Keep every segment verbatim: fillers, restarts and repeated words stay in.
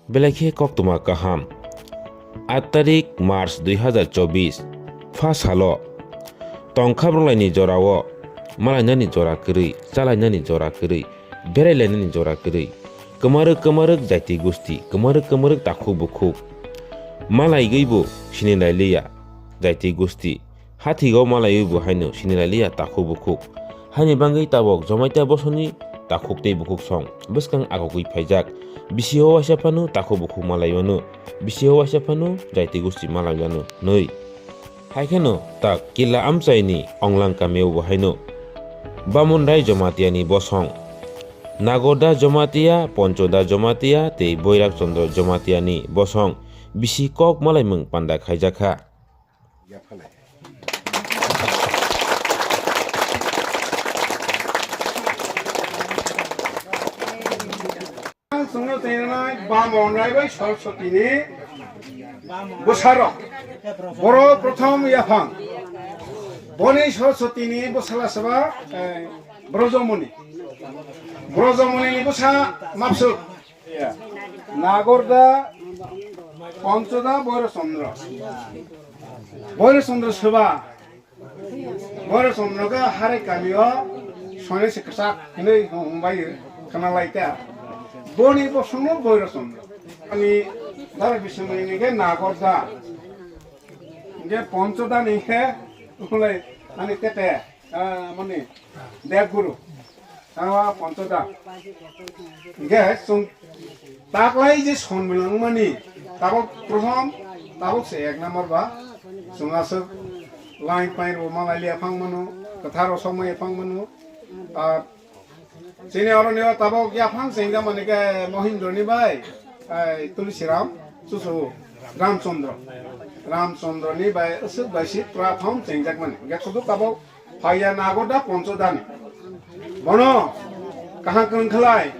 Belai khe koktwma kaham. Aat tarik March dui hazar chobbish, pha salo tongkha bwrwlaini jorao malainani jora kwrwi, chalainani jora kwrwi, berailainani jora kwrwi, kwmarwk kwmarwk jaiti gusti, kwmarwk kwmarwk takhuk bukhuk malaigwibo sinilailiya jaiti gusti. Hathigao malaiwi bo haino sinilailiya takhuk bukhuk. Haini bangwi tabok Jamatia bosongni takhuk tei bukhuk song bwskang agogwi phaijak. Bisi o waisa phano takhuk bukhuk malaiwano, bisi o waisa phano jaiti gusti malaiwano nwi. Haikheno tak Killa amchaini Onglang kamio bo haino Bamunrai Jamatiani bosong, Nagoda Jamatia, Ponchoda Jamatia tei Boirak Chandra Jamatiani bosong bisi kok malaimung panda khaijakha. Ang chwngno teinai Bamonrai bai Saraswatini bwsarok. Boro prothom yaphang. Boni Saraswatini bwsala saba, eh, Brojomoni. Brojomonini bwsa Mapsuk. Nagoda, Ponchoda, Boiro Chandra. Boiro Chandra soba. Boiro Chandra khe Harai kamio sonesi kwchak hinwi hwnbai khwnalaita. Boni bosongno Boiro Chandra. Ani dara bisingni khe Nagoda. Hingke Ponchoda ni khe ulai ani tete, ah, mani Devguru. Tangwa Ponchoda. Hingke chwng taklai je sonmwlang mani tabok prothom, tabok se ek number ba chwng aswk line pain rw malai liya phang mano, kwthar rw sokma ya phang mano. Ah, chini oro ni o tabok yaphang se hingka mani khe Mohindra ni bai, ai, Tulsiram, chuchu Ramchandra. Ramchandra ni bai aswk bai si prathom chengjak mani. Hingke kuduk tabok phaiya Nagoda Ponchodani. Bono kaham kwrwng khlai.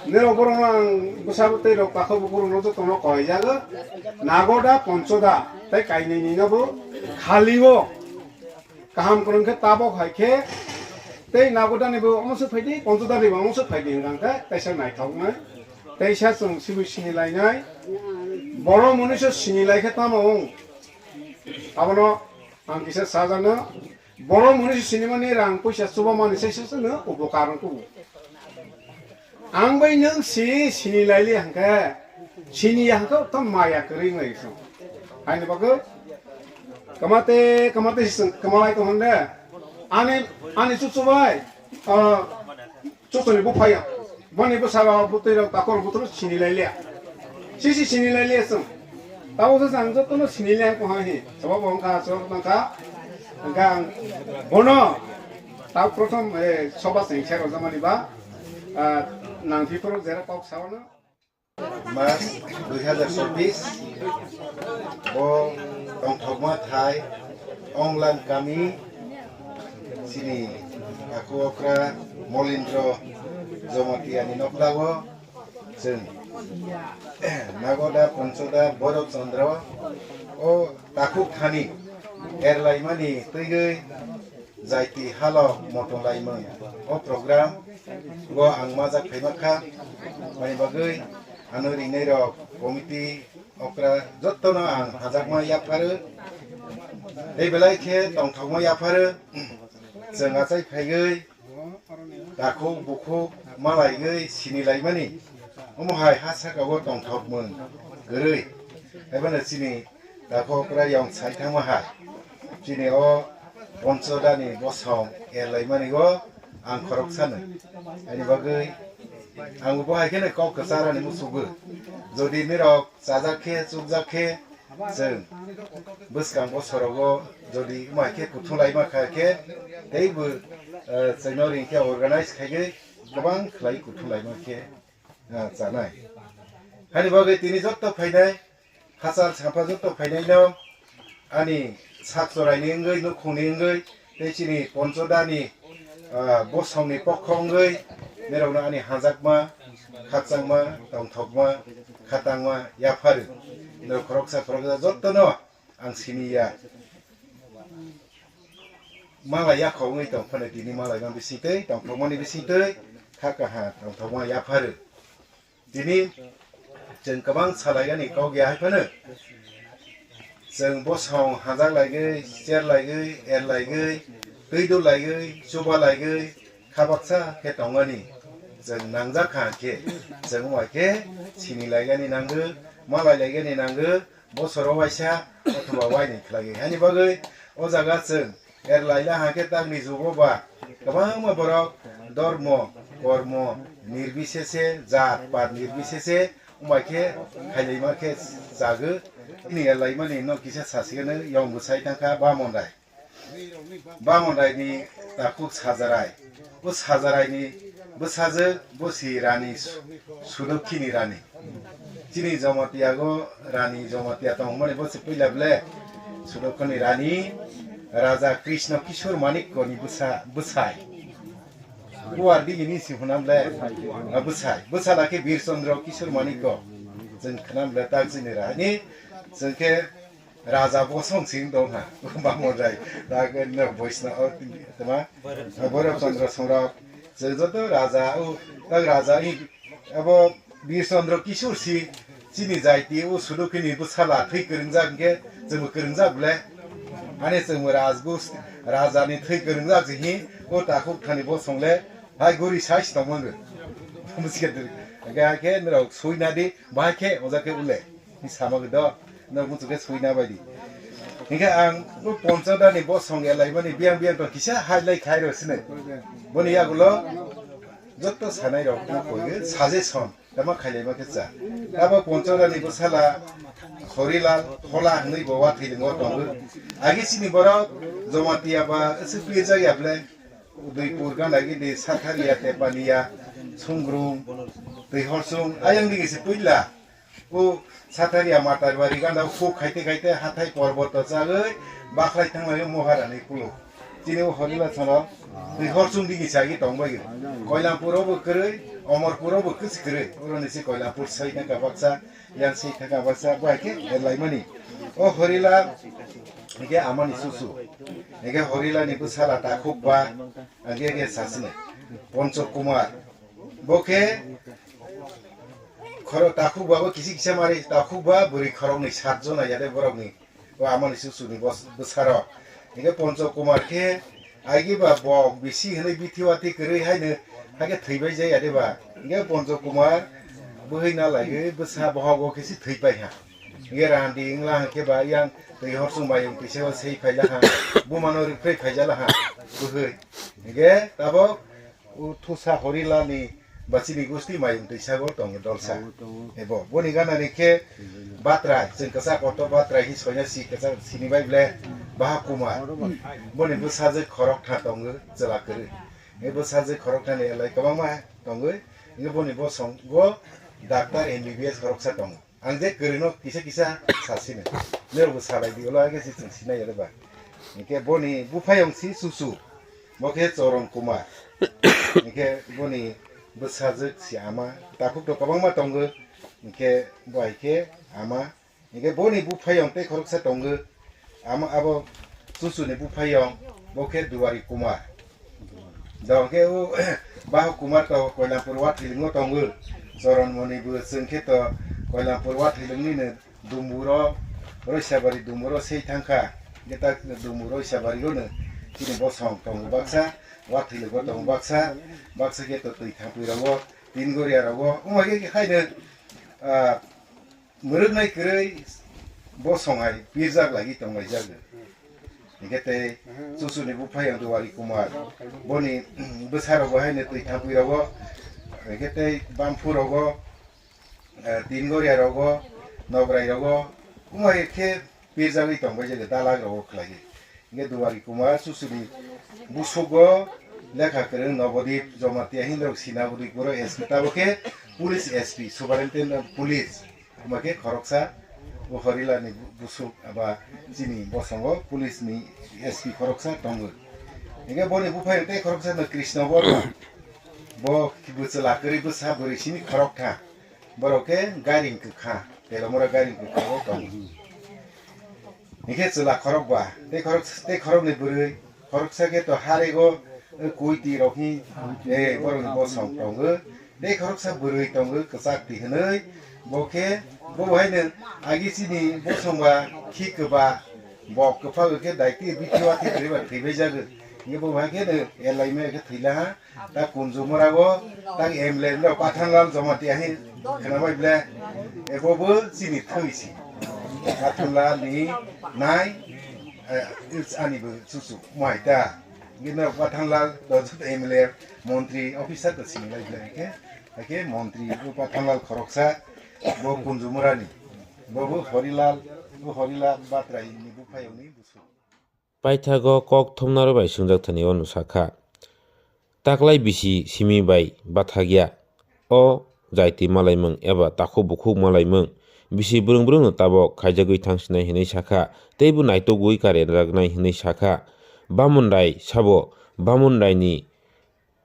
Nero borok ang bwsa bwtwi rok takhuk bukhuk rok jotono koi jago. Nagoda Ponchoda tei kainwi ni no bo khali o. Kaham kwrwng khe tabok hai khe tei Nagodani bo omo se phaidi, Ponchodani bo omo se phaidi hwnkha khe teisa naithoknai. Teisa chwng simi sini lainai. Borok mwnwi se sini lai khe tamo wng? Abono ang kisa sajano. Borok mwnwi se sinimani rang puisa chubamani se se chwngno upokar wng kubu. Ang bai nwng si sini laili hwnkhe, sini ya hwnkhe to maya kwrwi wnglai song. Haini bagwi kamate, kamate si chwng kamalai tong hwnde. Ani, ani chuchu bai, ah, chuchuni buphaya. Boni bwsaba bwtwi rok takor bwtwi sini lailiya. Sisi sini lailiya chwng. Tabuk se ang jotono sini liya ko hai hi. Sobo bo wngkha, sobo wngkha. Hwnkhe ang bono tabuk prothom, eh, soba chengsa rojamani ba, ah, nang phiporo jera kok saono. March dui hazar chobbish, bo tongthokma thai Onglang kami, chini Aku Okra Molindro Jamatia ni nokla o, chwng Nagoda, Ponchoda, Borok Chandra o takhuk thani erlaimani twigwi jaiti halo moto laimung o program o ang majak phaima kha. Mai bagwi ano ringnai rok committee okra jottono ang hajakma yapharo. Tei belai khe tongthokma yapharo. Chwng achai phaigwi takhuk bukhuk malaigwi sini laimani. Omo hai ha saka o tongthokmung kwrwi. Haibano chini takhuk okra yong sai thangma hai. Chini o Ponchodani bosong erlaimani o ang khorok sano. Ani bagwi ang bo hai kheno kok kwcharani musugo. Jodi nirok chajak khe, chukjak khe, chwng bwskang bosorogo jodi wngma khe kuthum laima kha khe, teibo, eh, chwngno ring khe organize khaigwi kwbang khlai kuthum laima khe, eh, chanai. Hani bagwi tini jotto phainai, hachal sampha jotto phainaino ani sak choraini wngwi, nukhungni wngwi, tei chini Ponchodani, ah, bosongni pokho wngwi, nirokno ani hajakma, khakchangma, tongthokma, khatangma yapharo. Norok khoroksa khoroksa jottono ang siniya. Mala yakhogwi tongphano tini malaima bisingtwi, tongthokmani bisingtwi, kha kaha tongthokma yapharo. Tini Chwng kwbang salaigani kok ya hai phano. Chwng bosong hajak laigwi, cher laigwi, er laigwi, twi dul laigwi, chuba laigwi, kha baksa khe tongmani. Chwng nangjak kha khe, chwng wngbai khe sini laigani nango, malai laigani nango, bosoro waisa othoba waini khlaiwi. Hani bagwi o jaga chwng er laila ha khe takni jugo ba kwbangma borok dormo, kormo, nirbisese, jat, pat nirbisese, wngbai khe khailaima khe chago. Chini er laimani no kisa sasigano yong bwsai thangkha Bamon Rai. Bamon Rai ni takhuk Sajarai. O Sajarai ni bwsajwk bo si Rani Su-, Sudokhini Rani. Chini Jamatia go Rani Jamatia tongmani bo se puila ble Sudokhini Rani Raja Krishna Kishore Manikko ni bwsa, bwsai. Kuwar digi ni si hwnam le, a, bwsai. Bwsa lakhe Bir Chandra Kishore Manikko. Chwng khnam le tak chini Rani. Chwng khe Raja bosong sing dong ha, Bamon Rai, tak no boisna o, tama, Bhairab Chandra Songrok, chwng joto raja, o, tak raja, i, abo Bir Chandra Kishore si, chini jaiti, o, Sudokhini bwsala thwi kwrwngjak hwnkhe, chwngbo kwrwngjak bole. Ani chwngbo Rajbus, rajani thwi kwrwngjak si hi, o, takhuk thani bosong le, hai guri sai si tongmani. Bwsike diri. Hake, hake, nirok sui nadi, bahai khe, oja khe ule. Ni sama gwi do, no muchung khe sui na bai di. Hinkhe ang o Ponchodani bosong ya laimani biyang biyang to kisa hai lai khai ro sini. Boni yagulo jotto sanai rok no koi suggestion tama khai lai ma khe cha. Abo Ponchodani bwsala Horilal Hola hwnwi bo wa thwi ringo tongo. Agi sini borok Jamatia ba swpri jak ya ble Udaipur gana gini Satharia Tepania Sungrum Twi Horsung ayang digi se puila. O Satharia Matarwari gana huk khaite khaite hathai porboto chagwi bakhlai thanglai Maharani kulo. Chini o Horila sono twi horsung digi chagi tongbai. Koilampur obo kwrwi, Omorpur obo kwsi kwrwi. Oroni se Koilampur sai thangka baksa, yang sai thangka baksa, bai khe erlaimani. O Horila hingke amani susu. Hingke Horila ni bwsala takhuk ba, hingke hingke sasini. Poncho Kumar. Bo khe khoro takhuk ba bo kisi kisa mari takhuk ba bwrwi khoroknwi sat jona yade borokni bo amoni susuni bos-, bwsarok. Hingke Poncho Kumar khe aigi ba bok bisi hwnwi bithi wati kwrwi haino hake thwibai jai yade ba. Hingke Poncho Kumar bwhwi na laiwi bwsa bohogo khe se thwipai ha. Hingke randi wngla hingke ba yang twi horsung bai wng tisa sei phaila ha. Bumano rwphrai phaijala ha bwhwi. Hingke tabok O Thusa Horilani ba chini gusti mayung twi sago tongo dolsa. Tongo, tongo. Ebo boni gana ni khe Batrai, chwng kwchak kotor Batrai hi soina si kwchak sini bai ble Baha Kumar. Oro ba. Boni bwsajwk khorok tha tongo chwla kwrwi. E bwsajwk khorok thani elai kwbangma tongo. Nge boni bosong go doctor M B B S khoroksa tongo. Ang je kwrwino kisa kisa sasino. Norokbo salai di, ulo age se chwng sinai oro ba. Hinkhe boni buphayong si Susu. Bo khe Choron Kumar. Hinkhe boni bwsajwk si ama. Takhuk to kwbangma tongo. Hinkhe bo hai khe ama. Hinkhe boni buphayong tei khoroksa tongo. Ama abo Susuni buphayong, bo khe Duwari Kumar. Dong khe o Bahu Kumar to Koilampur Wathwilingo tongo. Choron Moni bo chwng khe to Koilampur Wathwilingni no Dumburo, Roisabari Dumburo sei thangkha. Khe ta Dumburo Roisabari no chini bosong tongo baksa, Wathwilingo tongo baksa, baksa khe to twi thangpui rogo, Tin Goria rogo. Wngma khe khaino, ah, Mwrwknai kwrwi bosong hai pirjak lagwi tonglaijak. Hinkhe tei Susuni buphayong Duwari Kumar. Boni bwsarokbo haino twi thangpui rogo. Hinkhe tei Bamphu rogo, eh, Tin Goria rogo, Nograi rogo. Wngma khe pirjagwi tongbaijak dalak rogo khlaiwi. Hinkhe Duwari Kumar Susuni busugo lekha kwrwng Nobodip Jamatia hinrok Sinabodip boro S P tabo khe Police S P, Superintendent of Police. Omo khe khoroksa bo Horilani bu-, busuk aba chini bosongo Police ni S P khoroksa tongo. Hinkhe boni buphai tei khoroksa no Krishna Borma. Bo bwchwla kwrwi bwsa bwrwi sini khoroktham. Borok khe gairing kwkha, telomora gairing kwkha o tongo. Hinkhe chwla khorokba, tei khorok, tei khoroknwi bwrwi, khoroksa khe to harego, eh, kuiti rok hi, eh, borokni bosong tongo. Tei khoroksa bwrwi tongo, kwchak twi hwnwi, Bo khe, bo hai no agi chini bosong ba khi kwba bok kwphag khe daiti bithi watwi kwrwi ba thwi bai jago. Ye bo hai khe no elai me khe thwi la ha. Ta Kunjumura go, ta M L A no Pathanlal Jamatia hi khna bai ble. Ebo bo chini thwi si. Pathanlal ni nai, eh, ani bo susu mai ta. Gino Pathanlal do M L A, montri, officer to simi lai ble khe. Hakhe montri bo Pathanlal khoroksa, bo Kunjumurani, bo bo Horilal, bo Horilal Batrai ni buphayoni busu. Paithago kok thumnarok bai swngjak thani o nwsakha. Taklai bisi simi bai bathakya. O jaiti malaimung eba takhuk bukhuk malaimung bisi brwng brwngno tabok khaijagwi thangsinai hwnwi sakha, teibo naitugwi kare raknai hwnwi sakha. Bamunrai sabo Bamunraini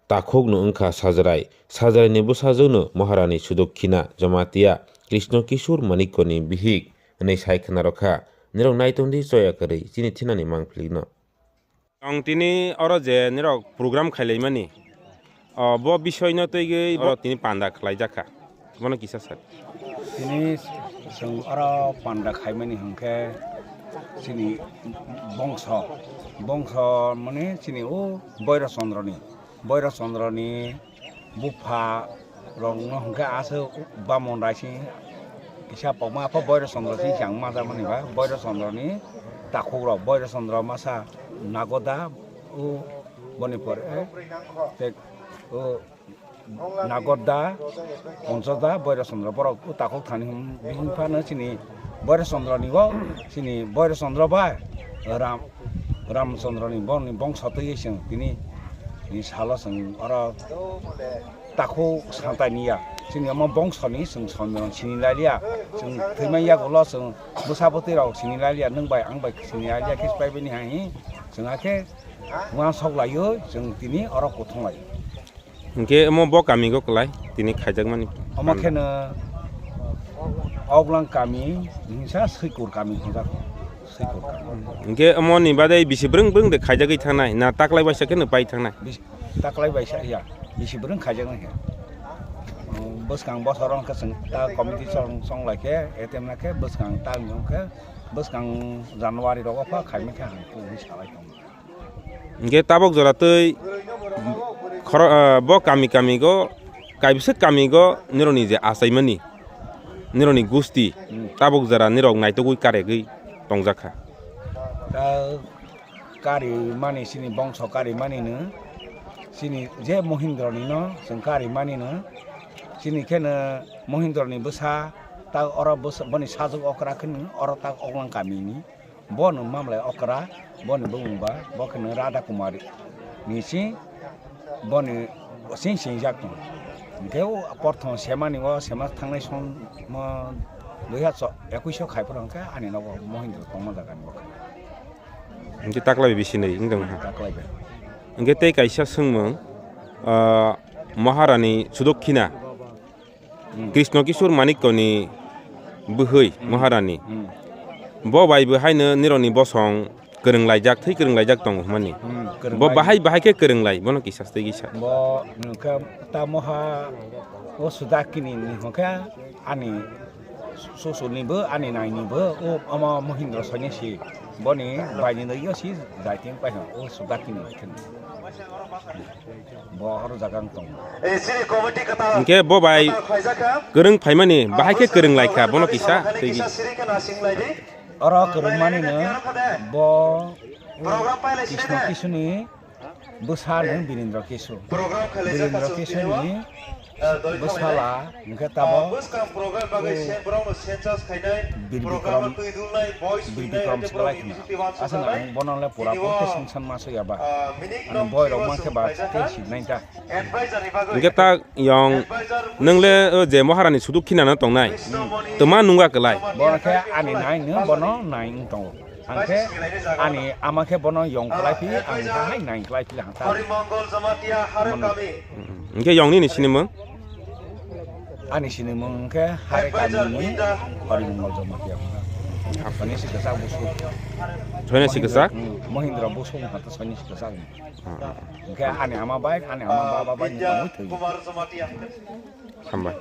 takhukno wngkha Sajrai. Sajraini bwsajwkno Maharani Sudokhina Jamatia Krishna Kishore Manikyoni bihik hwnwi sai khwnarokha. Nirok naitongdi choya kwrwi chini thinani mangphilikno. Ang tini oro je nirok program khailaimani, o, bo bisoino twiwi oro tini panda khlaijakha. Bono kisa sadi. Tini chwng oro panda khaimani hwnkhe chini bongso, bongso mani chini o Boiro Chandroni, Boiro Chandroni bupha rokno hwnkhe aswk bamon raising kisa pokma apha Boiro Chandra sing chang ma jakmani ba Boiro Chandra ni takhuk rok Boiro Chandra masa Nagoda o boni pore te o Nagoda Ponchoda Boiro Chandra borok o takhuk thani hwn bihing phano chini Boiro Chandra ni o chini Boiro Chandra bai Ram Ram Chandra ni boni bongso twi chwng tini ni salo chwng oro takhuk santai niya. Chini omo bongso ni chwng somino sini lai liya. Chwng thwima yagulo chwng bwsa bwtwi rok sini lai liya. Nwng bai ang bai sini lai liya khe pai bini hai chwng hakhe uansuk laiwi chwng tini oro kuthung lai. Hwnkhe omo bo kami go kwlai tini khaijakmani. Omo kheno Oglang kami hwnsa Swikur kami hwnjak. Swikur kami. Hwnkhe omo ni badai bisi brwng brwng de khaijagwi thangnai na taklai baisa kheno pai thangnai? Bis-, taklai baisa ya, bisi brwng khaijaknai khe. Um, bwskang bosor wngkha chwng ta committee chong, chong lai khe, A T M na khe bwskang ta wngkha, bwskang January rogo pha khaimani khe hangkhe hwnwi salai tongo. Hingke tabok jora tei khoro-, ah, bo kami kami go, kaibisa kami go nironi je achaimani, nironi gusti, hmm, tabok jora nirok naitugwi karegwi tongjakha. Ta kari mani sini bongso kari mani no, sini je Mohindro ni no chwng kari mani no, sini khe no Mohindro ni bwsa ta oro bwsa boni sajwk okra khe no oro ta Oglang kami ni. Bono mamlai okra, boni bumung ba, bo kheno Radha Kumar ni si, boni sing singjak tong. Hingke o porthom semani o sema thangnai som mo dui hajar ekuish o khai phuru hingke ani nogo Mohindra tongma jaga ni bo. Hingke taklai bai bisi nai wngtong ha. Taklai bai. Hingke tei kaisa swngmung, ah, Maharani Sudokhina. Hmm. Krishna Kishore Manikko ni bwhwi, hmm, Maharani. Hmm. Bo bai bo haino nironi bosong kwrwng laijak, thwi kwrwng laijak tongo hwnmani. Hmm, kwrwng bo lai. Bahai, bahai khe kwrwng lai, bono kisa tei kisa. Bo hwnkhe tamo ha o Sudakini ni hwnkhe ani susuni bo, ani naini bo, o omo Mohindra Soinesi. Boni baini no yo si jaiting pai o Sudakini. Bo horo jaga wng tongo. Hingke bo bai kwrwng phaimani, bahai khe kwrwng laikha, bono kisa twi. Oro kwrwng mani no bo Krishna Kisuni bwsa no Birindra Kisu. Birindra Kisuni bwsala hingke tabo Bir Bikram, Bir Bikram swkalai khna. Aswk ang bono le pura bo khe songsan ma soya ba. Ano boy rok ma khe ba tei si nai ta. Hingke ta yong, nwng le, o, je Maharani Sudokhina no tongnai. Twma nungya kwlai. Bono khe ani nai no bono nai wng tongo. Ang khe ani ama khe bono yong kwlai phi, ang khe hai nai kwlai phi lang ta. Hingke yong nini sinimung? Ani sinimung khe Hare Kami ni Horimongol Jamatia. Soinesi kwchak busu. Soinesi kwchak? Hmm, Mohindra busu hata soinesi kwchak. Hmm. Hingke ani ama bai, ani ama baba bai ni tongwi thwi. Hambai.